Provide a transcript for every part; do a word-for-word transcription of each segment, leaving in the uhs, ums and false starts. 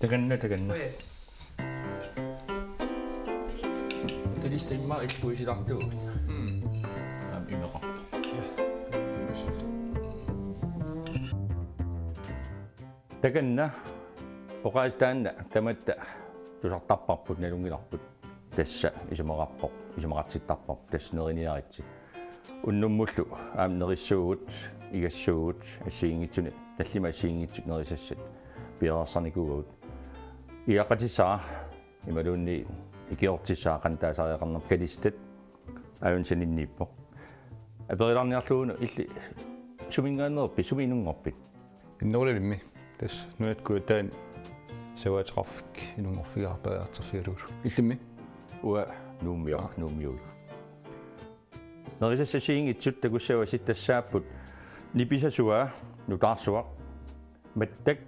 Takanna, takanna. Oi. Kalista immaqa illuisilartugut. Mm. Aam, imeqarpoq. Takanna, oqaasii taanna tamatta tusartarparput nalunngilarput. Tassa isumaqarpoq, isumaqartittarparput, tassa neriniaritsi. Unnummullu aamma nerissuugut, igassuugut, assigiinngitsunik, tallimat assigiinngitsut nerisassat piareersarnikuugatta. Igaqatissara imaluunniit ikiortissara qanoq taasariaqarnerput, Kalistat aajuna saninniippoq. Aperilaarniarlugu una, illit suminngaanneerpit, sumi inunngorpit? Innerulalimmi. Tassa nunat kujataani savaateqarfik inunngorfigaarput periarfissarfigalugulu. Illimmi? Uanga Nuummiu-, Aa. Nuummiuuvoq. Nerisassat assigiinngitsut takussavasi tassaapput: nipisasuaa, nutaarsuaq, mattak,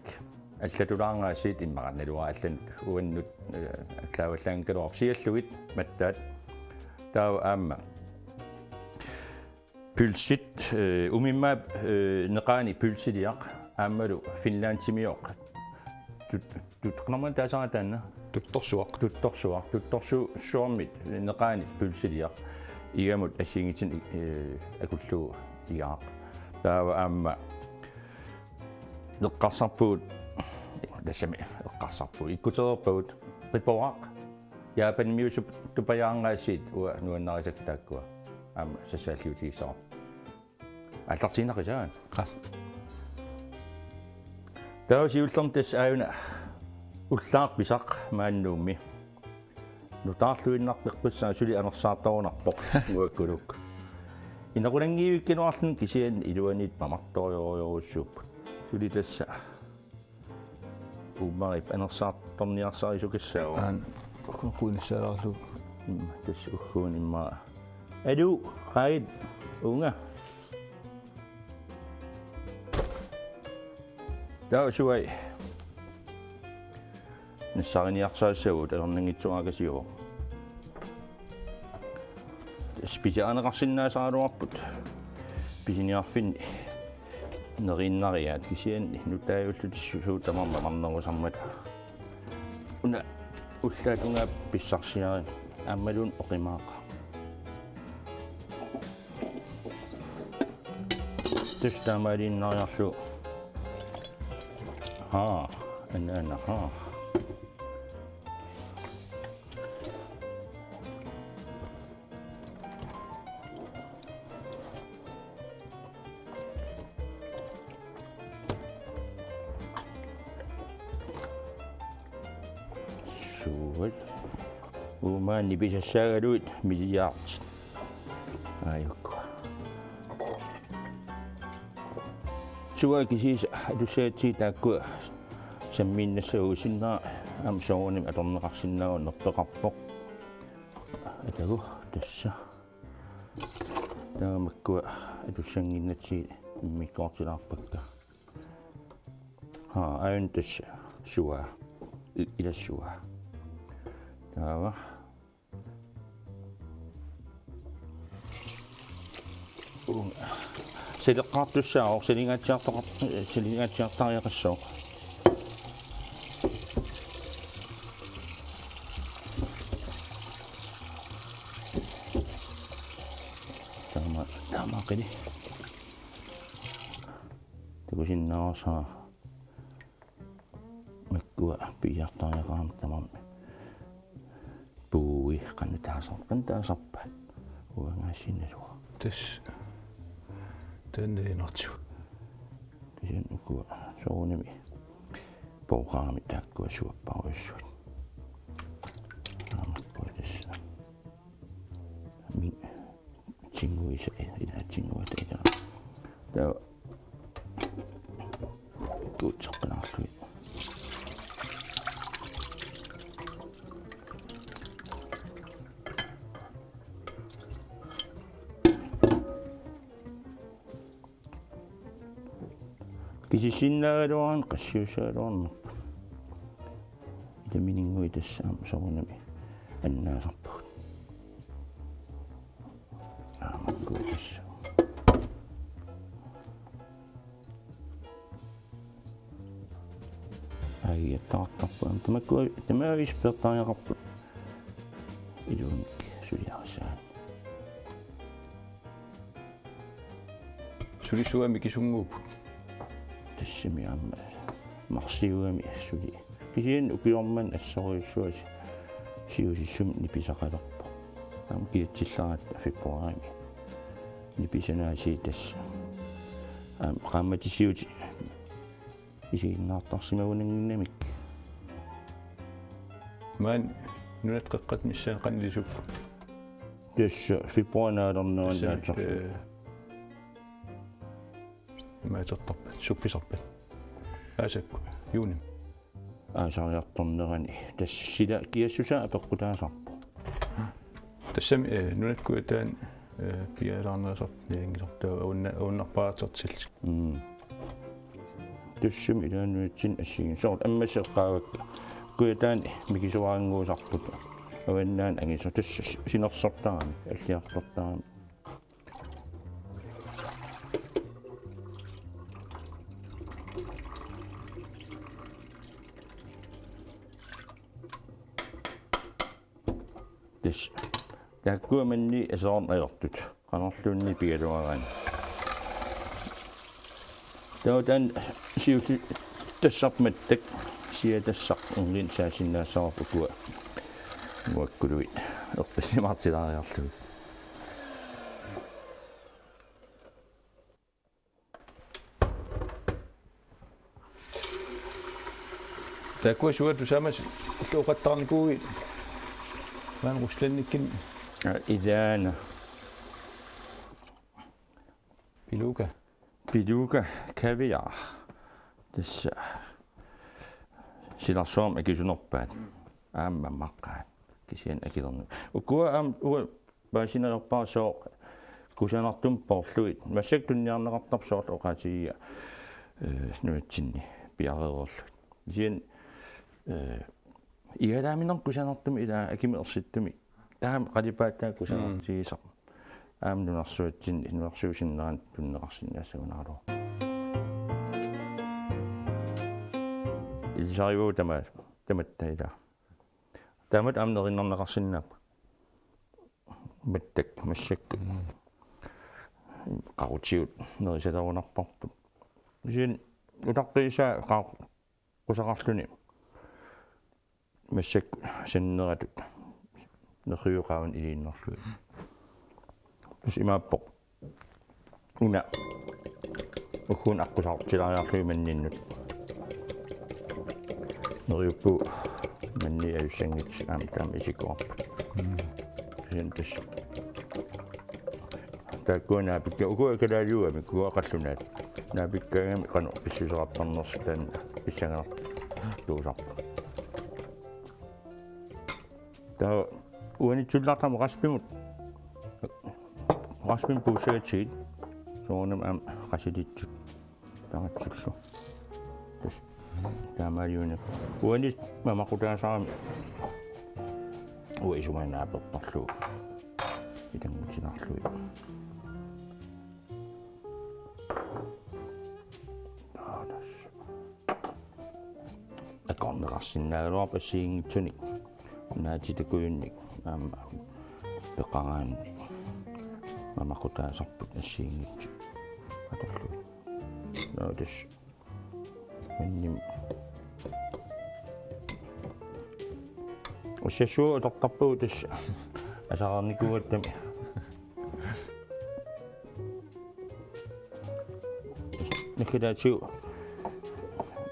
allatulaarngaasiit, immaqa naluara allanut uannut, eh, allaavallaanngikkaluarpoq, siallugit mattaat. Taava aamma pølsit, eh, umimmaap, eh, neqaani pølsiliaq, aammalu Finlandimioq. Tut-, tut-, qanormaanna taasara taanna? Tuttorsuaq. Tuttorsuaq. Tuttorsuarmit neqaani pølsiliaq. Igamut assigiinngitsunik, eh, akullugu igaaq. Taava aamma eqqarsarpugut, tassami eqqarsarpugut, ikkutereerpagut, qiporaq, Japanimiusup tupajaarngaasiit, uanga nuannarisakka taakkua. Aamma sassaalliutigissavara. Aallartiinnaqisaavat. Qaa. Taava siullermik tassa aajuna ullaarpisaq maani Nuummi. Nutaarluinnarpeqqissaaq, suli anersaartorunarpoq uakkulu. Inequnanngivikkaluarluni kisianni iluaniittut mamartorujorujussuupput. Suli tassa Uummari anersaartorniarsarisukassaagut. Aana, ukku quinissaalaarlugu. Mm, tassa ugguuna immaqa. Aluu, qaagit, uunga. Taava suai. Nassariniarsarissagut ajornanngitsuaakasiuvoq. Spisiaaneqarsinnaasaraluarput pisiniarfinni neriinnariaat, kisianni nutaajullutik su-, suut tamarmik mamarnerusarmata. Una ullaap tungaanut pissarsiarin aammaluunniit oqimaaqaaq. Tassa taamaaliinnariarlugu. Haa, anaana, haa. Suut. Uumaanni pisassaagaluit milliardit. Aajukku. Suai kisiisa atussagatsigit taakkua sammiinnassavut, isiginnaarlugu aamma soorunami atorneqarsinnaavoq, nerpeqarpoq. Atagu tassa. Taava makkua atussannginnatsigit immikkoortilaarpakka. Haa, aajuna tassa suaa. I-, ilassuaa. Taava. Uunga. Saleqqaartussaavoq, salingaatsiartoqar-, salingaatsiartariaqassooq. Taama, taama qili. Takusinnaavarsi makkua piiartariaqarami tamarmi. Puui, qanoq taasar-, qanoq taasarpaat? Uangaasiinnasua. Tassa. Taanna inartigu. Tassa ukua soorunami. Pooqarami taakkua suapparujussuit. Taamakkua tassa. Mi-, Tinguisa, ila tinguata ila. Taava. Kuutseqqinaarlugit. Kisissinnaagaluarami qassiussagaluarnerput. Ilamininngui tassa aamma soorunami annaasarpugut. Aamma kuutas. Agiattaartarput. Tamakku tamaavisa peertariaqarput. Iluamik suliarisaat. Sulissuami kisunnguupput. Tassami aamma marsiugami suli. Kisianni ukioq manna assorujussuaq siusissumik nipisaqalerpoq. Aamma kiatsillarata februarimi. Nipisanaasiit tassa. Aamma qaammatisiutit isiginnaartarsimagunannginnamik. Maani nunat qeqqat missaat qanoq ilisuppu? Tassa februar naalernerani. Tassami, aatsaat. Eh, imaatertarpat, suffisarpat. Aasakku, juunimi. Aasariartornerani. Tassa sila kiassusaa apeqqutaasarpoq. Tassami, eh, nunat kujataani, eh, piaalaarnersarput nalanngilarput taava uunna-, uunnarpaatertillutik. Mm. Tassami ilaannuitsin assigiinngitsoq. Soorlu ammassat eqqaavakka. Kujataani mikisuarannguusarput. Avannaani angisaq. Tassa sinersortarami, alliartortarami. Tassa. Taakkua manniit aserorneq ajortut. Qanorluunniit pigaluaraanni. Taava taanna siulliuttassarput mattak, siatassaq, unngin saassinnaassavarput ukua. Uakkuluit. Erpasimaartilaariarlugit. Taakkua suaat tusaamas illuuqattaarnikuuit maani Ruslandikkut. Aa, ilaana. Beluga. Beluga kaviar. Tassa silarsuarmi akisunerpaat. Aamma maqqaat. Kisianni akilerneq. Ukua aamma uanga paasineqarpara sooq kusanartumik poorlugit. Massakkut tuniniarneqartarpoq soorlu oqaatigiga, eh, nunatsinni piareereerlugit. Kisianni, eh, igalaaminernut kusanartumik ilaa akimut ersittumik. Taama qalipaataa kusanartigisaq. Mm. Aamma nunarsuatsinni, nunarsuup sinnerani tunineqarsinnaassagunaraluarpoq. Ilisarivagut tamaat, tamatta ilaa. Taamatut aamma nerinnarneqarsinnaapput. Mattak, massakkut. Mm. Qaqutigut nerisalerunarparput. Kisianni utaqqiisaa qaa-, qusaqarluni. Massakkut sanneratut. Nerriup qaavanut iliinnarlugit. Tassa imaappoq. Una. Ugguuna aqqusaartilaariarlugit manninnut. Neriuppugut manniit ajussanngitsut aamma taama isikkoqarput. Mm. Kisianni tassa. Taakkua naapikka-, ukua kalaaliugamik, ukua qallunaat. Naapikkaangamik qanoq pissuseqartarnersut taanna pissanganartuusarput. Taava uanitsullaartarami raspimut. Raspimut puussagatsigit. Soorunami aamma qasilitsut. Tamatsullu. Tassa. Taamaaliuna. Uani mamaqutaasarami. Uanga isumanaapertorlugu. Itanngutsinarlugit. Akorneqarsinnaagaluarpoq assigiinngitsunik. Naatitakujunik aamma peqaraanni. Mamaqutaasarput assigiinngitsut. Atorlugit. Nå, tassa. Mannim. Ussassuaq utartarpagut tassa. Asaqqaarnikuugattami. Naggataatigut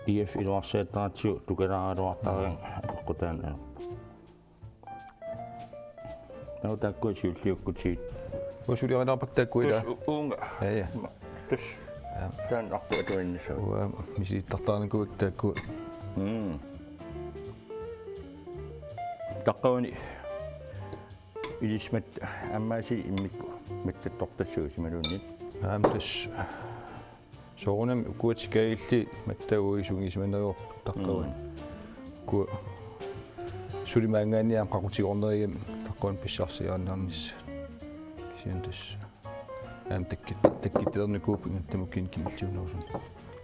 I F iluarsiattaratsigu tukalaaraluartaraangat apeqqutaanut. Taava taakkua siulliukkutigit. Uanga suliarinaarpakka taakkua ilaa. Tassa u-, uunga. Ja, ja. Tassa. Ja. Taanna arpaa atuinnassavat. Uanga misilittartaarnikuuakka taakkua. Mm. Taqqavani ilissi mattaat aamma aasiit immikkut mattattortassuusut imaluunniit. Aamma tassa. Soorunami ukua tikkaagilli mattaat uagut isumagisimaneruvoq taqqavani. Mm. Ukua suli maanngaanniit aamma qaqutigornerigami taqqavani pissarsiarineqarnissaat. Kisianni tassa. Aamma takkit-, takkittarnikuupput ingattamukkin kimilliunnerusunut.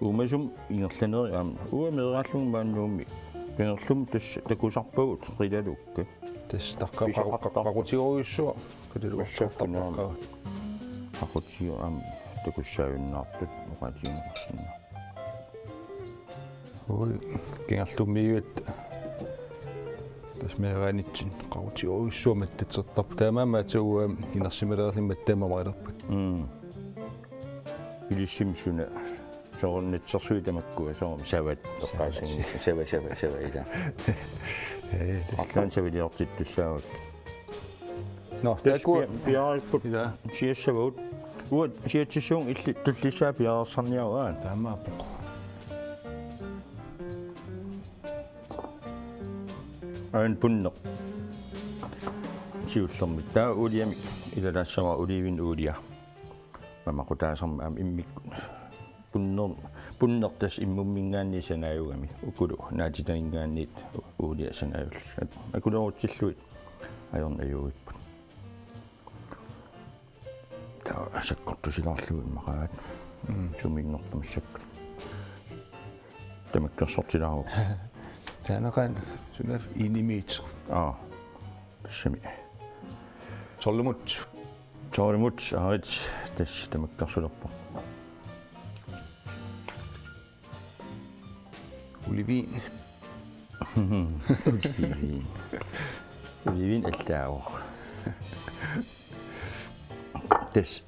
Uumasumik ingerlanerit aamma. Uanga meeraallunga maani Nuummi. Kangerlummi tassa takusarpagut qilalukkat. Tassa taqqaa Pisoqartarput. Qaqutigoorujussuaq. Qilalukkat. Massakkut aamma. Qaqutigoorujussuaq aamma takussaajunnaartut oqaatigineqarsinnaavoq. Ui, kangerlummiuat. Tassa meeraanitsinni qaqutigoorujussuaq mattatsertarput. Taamaammat aatsaat uanga inersimalerlunga mattamamarilerpat. Mm. Ilissi suna. Soorlu natsersuit tamakkua, soorlu savat, toqqaassaguit, sava, sava, sava, ila. Ee, arlaannik saviliortittussaavagut. Nå, tassa taakku pia-, piareerput. Ila. Siassavagut. Uanga siatsissuunga illit tullissaa piareersarniaruk aana. Taamaappoq. Aana punneq. Siullermik. Taava uuliamik ilalaassavara, oliven uulia. Mamaqutaasarmik aamma immikkut. Punner-, punneq tassa immumminngaanniit sanaajugami. Ukulu naatitaninngaanniit uulia sanaajullutik. Akulerutsillugit ajorneq ajuugipput. Taava sakkortusilaarlugu immaqaat. Mm. Sumiinnerput massakkut. Tamakkersortilaaruk. Taaneqaaq sunaaffa inimiit. Aa. Tassami. Tolvimut. Tolvimut, aarit, tassa tamakkersulerpoq. Oliven. Oliven. Oliven allaavoq. Tassa.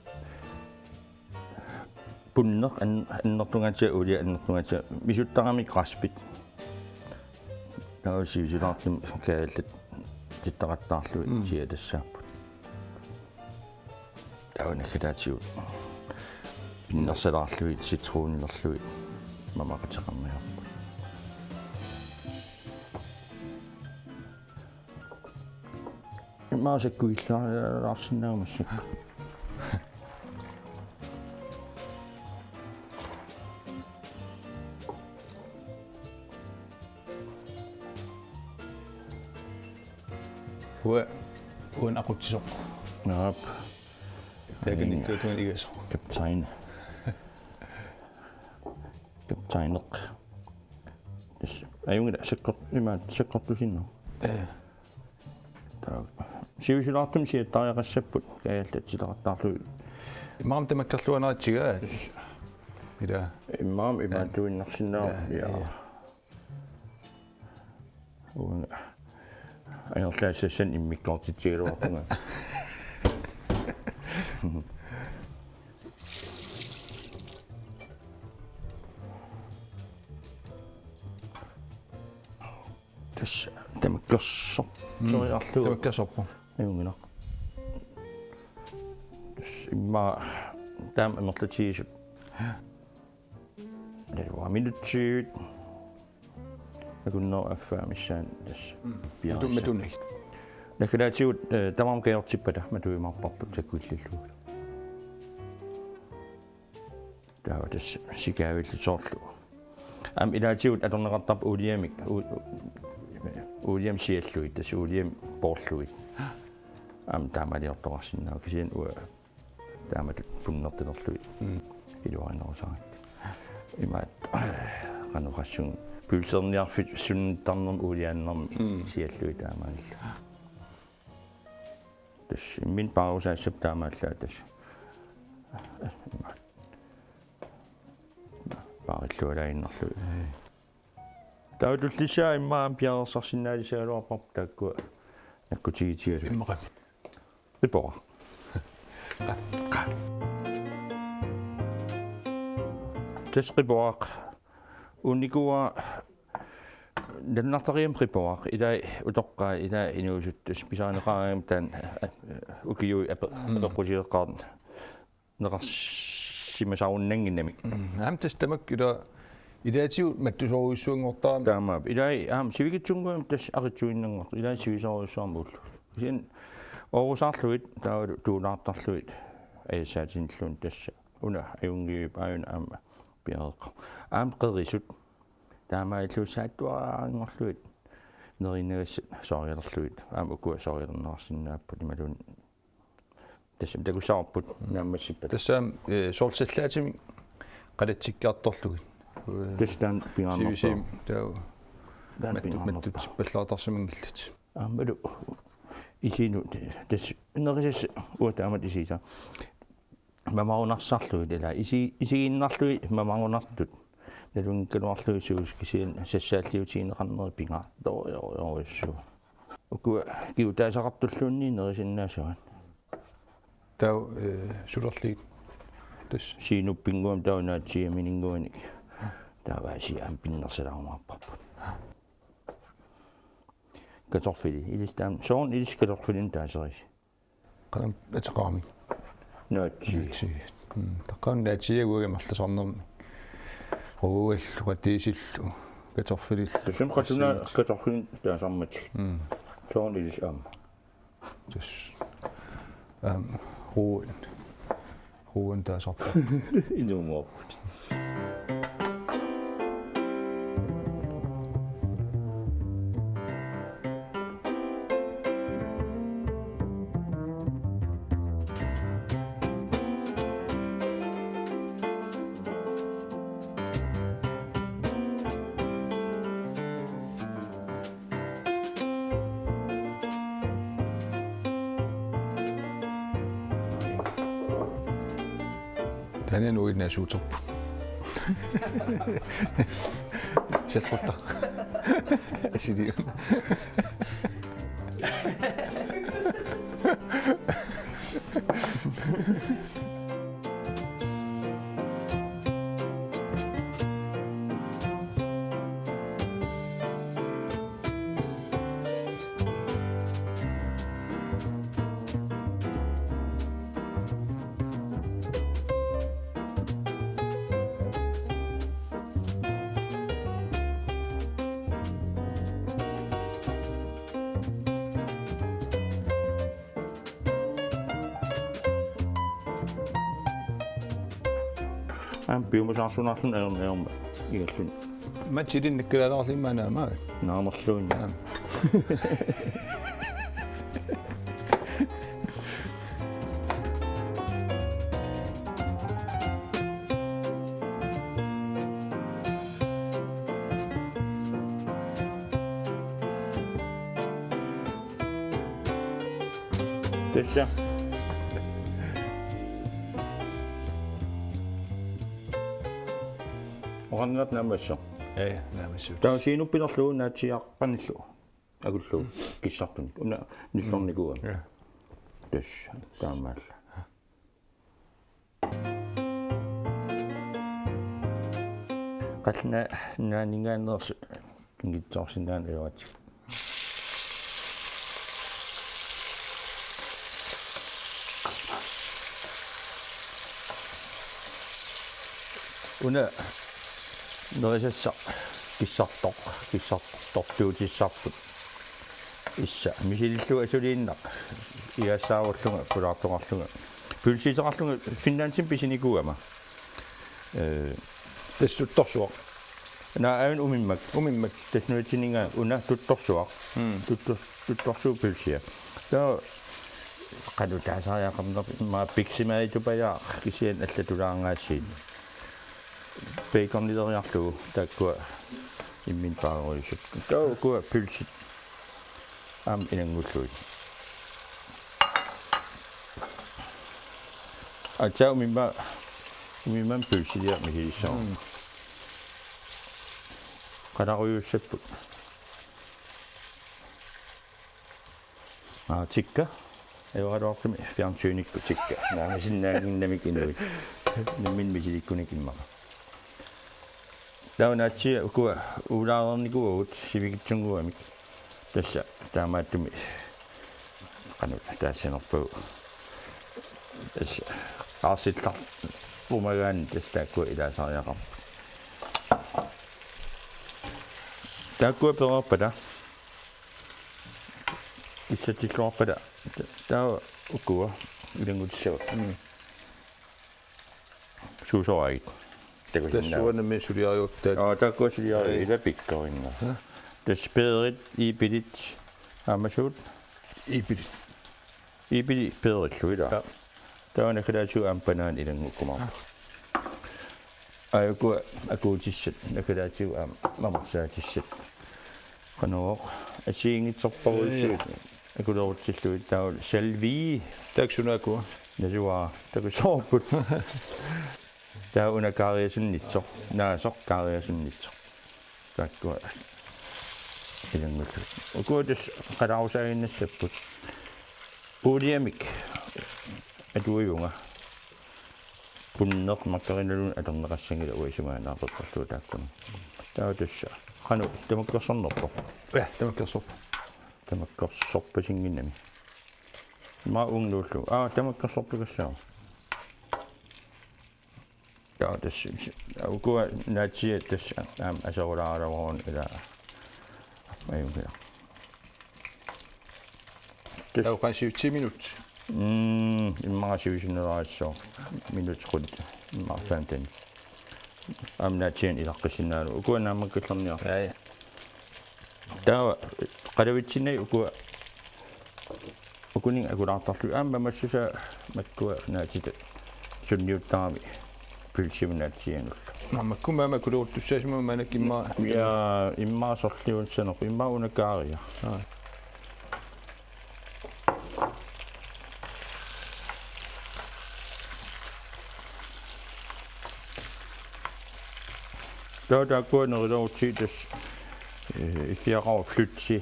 Punneq an-, annertungaatigut, uulia annertungaatigut, misuttarami raspit. Taava sivisulaartumik kaajallat tittaqattaarlugit. Mm. Siatassaapput. Taava naggataatigut pinnersalaarlugit, citronilerlugit mamaqateqarniarput. Immaqa sakkuillaarsinnaammat massakkut. Uanga, uanga aqutsisoq. Naap. Taakaniilluutunga igasoq. Kaptajn. Kaptajneq. Tassa. Ajunngilaq sakkor-, imaattoq sakkortusinnaasoq. Ee. Taava. Sivisulaartumik siattariaqassapput kaajallat tittaqattaarlugit. Immaqa tamakkerluaneratsigaat. Ila. Immaqa imaattuinnarsinnaavoq. Ila, ja. Ila. Uanga angerlaassassanik immikkoortitsigaluarpunga. Tassa tamakkersoq. Mm. Soriarlugu. Tamakkersorpoq. Ajunngilaq. Tassa immaqa taama amerlatigisut. Taava minutsit. Akunnerup affaa missaani tassa. Mm. Piareersaat. Matu-, matunnagit. Naggataatigut, eh, tamarmik kajortippata matuimaarparput sakkuillillugu. Taava tassa sikaavillit soorlu. Aamma ilaatigut atorneqartarpoq uuliamik, u-, u-, uuliamik siallugit, tassa uuliamik poorlugit. Aamma taamaaliortoqarsinnaavoq kisianni uanga taamatut punnertalerlugit. Mm. Iluarinerusarakkit. Imaattoq qanoq oqassuunga pølserniarfik sunnittarnermik uuliaannarmik. Mm. Siallugit taamaalillugit. Tassa imminut paarusaassappat taamaallaat tassa. Imaattoq. Paarillualaaginnarlugit. Ee. Taava tullissaa immaqa piareersarsinnaalisagaluarparput taakkua nakkutigitigalugit. Immaqami. Qipooraq. Tassa qipooraq. Uunikuuara nalunartariaammik qipooraq. Ilai utoqqaat, ilai inuusuttussat pisarineqaraangamik taanna, eh, ukiui ape-, mm, apeqquteqarneqarsimasarunnannginnami. Mm, aamma tassa tamakku ila ilaatigut mattusoorujussuanngortarami. Taamaappoq. Ilai aamma sivikitsunnguamik tassa aqitsuinnanngortoq. Ilai sivisoorujussuarmik ulloq. Kisianni oorusaarlugit, taavalu tuulaartarlugit ajassaatinilluunniit tassa. Una ajunngivippoq aajuna aamma piareeqqavoq. Aamma qerisut. Taamaalillugu saattuaranngorlugit neriinnagassat soorialerlugit. Aamma ukua soorialerneqarsinnaapput imaluunniit. Tassami takussavarput naammassippata. Tassa, eh, soorlu sallaatimik qalatsikkiartorlugit. Tassa taanna pingaarnerpaaq. Sivisuumik taava. Taanna mattu-, pingaarnerpaaq. Mattut tippallaartarsimanngillat. Aammalu isiinut tassa nerisassat uanga taamatut isiisa. Mamarunarsarlugit ilaa isi-, isigiinnarlugit mamarunartut. Nalunngikkaluarlugit suusut kisianni sassaalliutigineqarneri pingaartorujorujussuuvoq. Ukua kigutaasaqartulluunniit nerisinnaassavat. Taava, eh, sulerlugit. Tassa. Siinup pinnguamik taava naatsiiaminnguanik. Taava aasiit aamma pinnersalaarumaarparput. Kartoffeli. Ilissi taama. Soorlu ilissi kartoffelinik taaserisigit? Qanoq ateqaramik. Naatsi. Naatsi. Mm. Taqqaannaq naatsiiaguakkit marlusarnermik. Ruuillu, radiisillu, kartoffelillu. Tassami qatuna kartoffelinik taasarmatik. Mm. Soorlu ilissi aamma. Tassa. Aamma, ruuan. Ruuan taasarpa. Inuumoorput. Taanna uinnaasuuterput. Salqutta. Asiliu. Aamma piumasaarsunaarluni ajornaq ajormat igalluni. Matilinnakkilaalaarluni maanaama. Naamerluunniit. Aamma. Tassa. Oqarniarta naammassivoq. Ee, naammassivoq. Taava siinup pilerlugu naatsiiaqqanillu. Akullugu kissartunik. Una nillernikua. Ja. Tassa taamaallaat. Qallunaat naaninngaanneersut ingitsoorsinnaaneq ajoratik. Una nerisassaq kissartoq, kissartortuutissarput. Issa, misilillugu asuliinnaq. Igassaarullunga, pulaartoqarlunga. Pølsiteqarlunga Finlandimi pisinikuugama. Ee, tassa tuttorsuaq. Naa, aajuna umimmak. Umimmak. Tassa nunatsinninngaanniit una tuttorsuaq. Mm. Tuttor-, tuttorsuup pølsiaq. Taava qanoq taasariaqarnerpit, immaqa piksimaattupajaaq kisianni allatulaarngaasiit. Baconileriarlugu taakkua imminut paarerujussuupput. Taava ukua pølsit aamma ilanngullugit. Aatsaat umimma-, umimmamik pølsiliaq misilissaaq. Mm. Qalarujussuupput. Aa, tikka. Ajoraluartumik fjernsynikkut tikka. Naamisinnaannginnamik inuit. Nammineq misilikkunik immaqa. Taava naatsiiat ukua uulaarnikuuagut sivikitsunnguamik. Tassa taamaattumik qanoq taassanerpagut. Tassa aarsillarumagaanni tassa taakkua ilaasariaqarput. Taakkua pereerpata. Kissatsilluarpata. Ta-, taava ukua ilanngutissavagut. Mm. Suusoraagit. Takusinnaa-. Tassuunami suliariuttaat. Aa, taakkua suliariuttaat. Ila pikkorinna. Ha? Tassa peerit, iipilit, aamma suut? Iipilit. Iipilit peerillu, ilaa? Ja. Taava naggataatigut aamma banaanit ilanngukkumaarput. Ha? Aajuku akuutissat, naggataatigut aamma mamarsaatissat. Qanoq assigiinngitsorpassuit akulerutsillugit taavalu salvii. Taakku suna ukua? Naluara, takusoorput. Taava una kaariasunnitsoq, naasoq kaariasunnitsoq. Taakkua ilanngullugit. Ukua tassa qalarusaaginnassapput. Puuliamik atuivunga. Punneq makkarinaluunniit atorneqassanngilaq, uanga isumaga naapittarlugu taakkua. Taava tassa qanoq, tamakkersornerpoq? Ja, tamakkersorpoq. Tamakkersorpasinnginnami. Immaqa uunga nuullugu. Aa, tamakkersorpakassaaq. Taava tassa ukua naatsiiat tassa aamma aserulaaraluaruni ilaa. Ajunngilaq. Tassa. Taava qanoq siu-, ti minut? Mm, immaqa siusinneraassooq. Minut qulit. Immaqa femten. Aamma naatsiianik ilaqqissinnaavagut. Ukua naammakkillarniarput. Ja, ja. Taava qalavitsinnagit ukua, ukuninnga akulaartarlugit aamma massusaa makkua naatsitat sunniuttarami pølsimut naatsiianullu. Naammakkut aamma akuleruttussaasumik maannakkut immaqa. Ja, immaqa sorliunissanerput, immaqa una kaaria. Aa. Taava taakkua nerilerutsigit tassa, eh, iffiaqarflutsi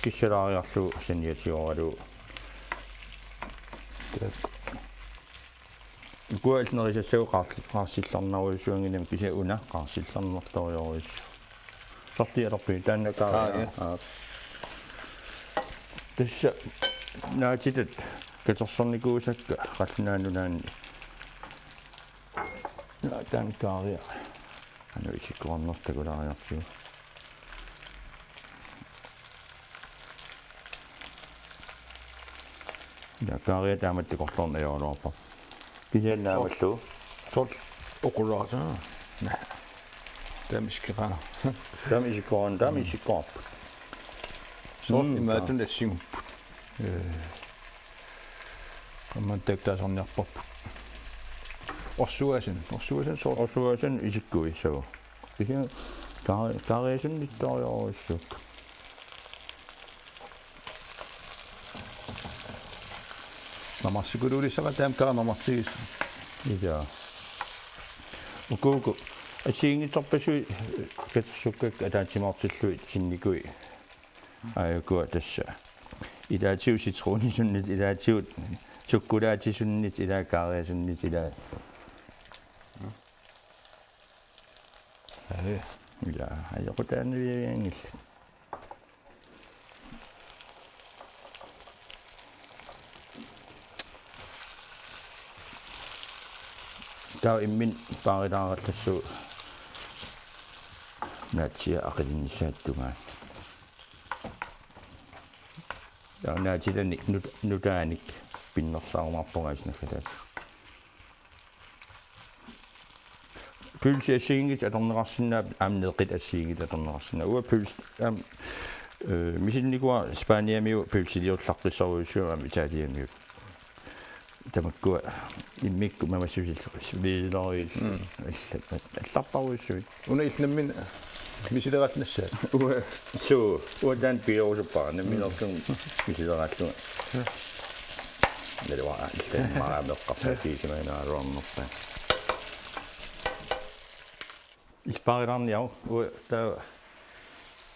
kissalaariarlugu saniatigooralugu. Ukua illit nerisassagut qaar-, qaarsillarnarujussuanngimmat, kisianni una qaarsillarnartorujussuuvoq. Sorlialerpit taanna kaaria? Aa, ja. Aa. Tassa naatsitat katersornikuusakka Qallunaat Nunaanni. Naa, taanna kaaria. Anu isikkoqarnersoq takulaariartigu. Naa, kaaria taamatut takorloorneq ajoraluarpoq. Kisianni naamallugu. Soorlu oqulaarta. Naa. Taama isikkoqarneq. Taama isikkoqarneq, taama isikkoqarpoq. Soorlu. Mm, imaattunik taama assigupput. Ee. Aamma taakku taasarniarparput. Orsuasan, orsuasan soorlu. Orsuasan isikkui sava. Kisianni kaa-, kaariasunnittorujussuuvoq. Namarsikuluulissaqaaq taama kaari namarsigisoq. Ilaa. Ukuuku assigiinngitsorpassuit katersukkakka ataatsimoortillugit sinnikuit. Aajuku tassa. Ilaatigut citronisunnit, ilaatigut sukkulaatisunnit, ilaa kaariasunnit, ilaa. Aa. Ilaa, ajoqutaannavianngillat. Taava imminut paarilaarallassuugut naatsiiat aqilinnissaata tungaanut. Taava naatsiianik nut-, nutaanik pinnersaarumaarpunga aasiit naggataatigut. Pølsi assigiinngitsut atorneqarsinnaapput, aamma neqit assigiinngitsut atorneqarsinnaapput. Uanga pølsi, aamma, eh, misilinnikuuara Spaniamiut pølsiliorlaqqissorujussuuvoq aamma Italiamiut. Tamakkua immikkut mamassusillugu. Sviinerit. Mm. Alla-, allarparujussuit. Una illit nammineq misileraat nassaat? Uanga, suu, uanga taanna pilerusuppara, nammineerlunga misileraallunga. Naluara illit maarameqqarsaatigisimagaluarnerpaat. Illit paarilaarniaruk, uanga taava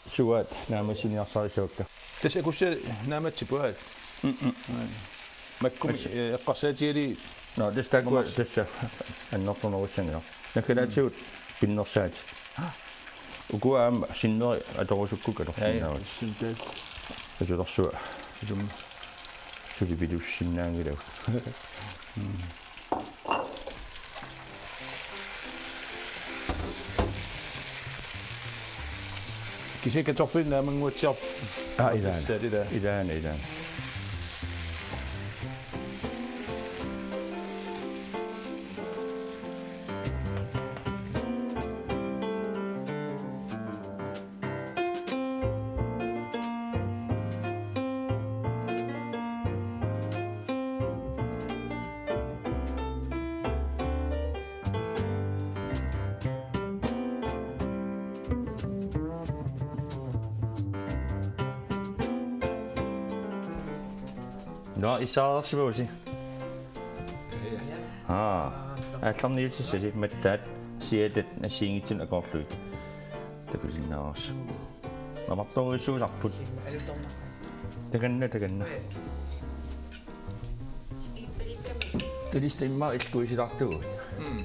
suaat naammassiniarsarissavakka. Tassa akussat naammassippaat. Mm, mm. Makkumi, tassa, eh, eqqarsaatigalugit. Nå, tassa taakkua, mamas-, tassa annertunerussanngilaq. Naggataatigut pinnersaatit. Ukua aamma sinneri atorusukkukka atorsinnaavat. Ja, ja, tassa taanna. Asulersua. Ilumut. Sulipilussinnaanngilagut. Mm. Kisianni kartoffelit naamannguatsiarput. Aa, ilaana. Tassa ilaa. Ilaana, ilaana. Nå, issaarsimavusi. Aa, aallarniutissasi mattaat siatat assigiinngitsunut akoorlugit. Takusinnaavarsi. Mamartorujussuusarput. Takanna, takanna. Kalista immaqa ilkuisilaartugut. Mm.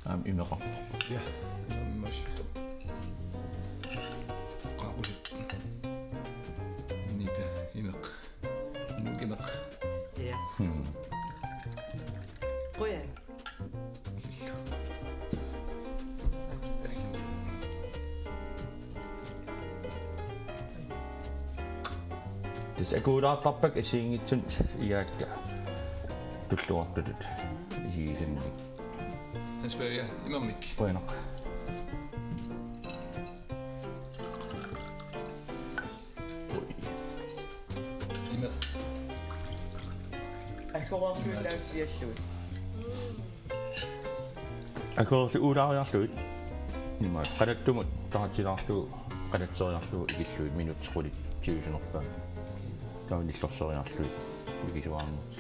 Aam imeqarpoq. Ja, immaqa. Qaaqusit. Nita imeq. Nuuk imeq. Ja. Hmm. Qujan. Tassa akuulaartarpakka assigiinngitsunik igaakka tulluartutut isigisannik. Hans Børge, imermik. Qujanaq. Ima. Akoorluinnaassiallugit. Akoorluinnaassiallugit. Nima qalattumut taatilaarlugu qalatseriarlugu ikillugit minutsit qulit tyve sinerpaat. Taava nillorseriarlugit ikisuaannut.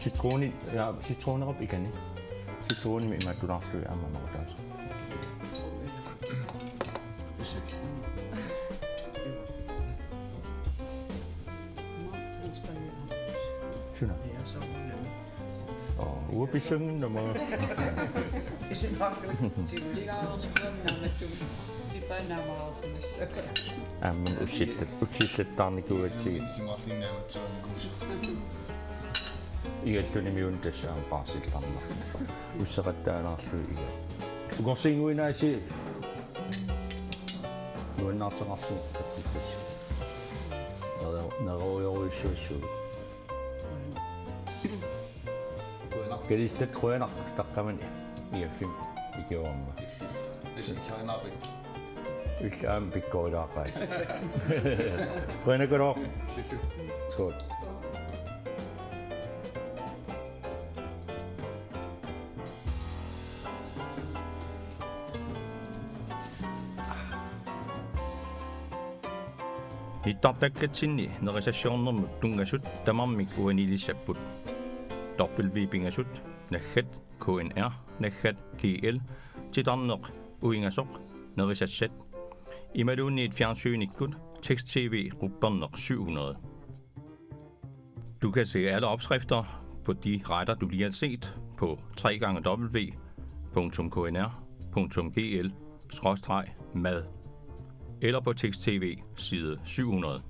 Citroni, ja, citronerap ikani. Citronimik imaattulaarlugit aamma makutaasa. Suna. Åh, uapissanginnama. Aamma ussillat, ussillattaarnikuugatsigit. Igallunimiun tassa aamma paarsillarneq. Usseqattaalaarlugit iga. Ukorsiinguinaasi nuannaarteqarsi takkuttas. Nero-, nerorujorujussuassuugut. Kalistat qujanaq taqqamani igaffimmi ikiorama. Illit aamma pikkorilaaqqaat. Qujanaqaaq. Skål. Nittartakkatsinni nerisassiornermut tunngasut tamarmik uanilissapput. W pingasut naggat K N R naggat G L titarneq uingasoq nerisassat. Imaluunniit fjernsynikkut tekst-tv qupperneq syv hundrede. Du kan se alle opskrifter på de retter, du lige har set på tre gange w punktum k n r punktum g l skråstreg mad eller på tekst-tv side syv hundrede.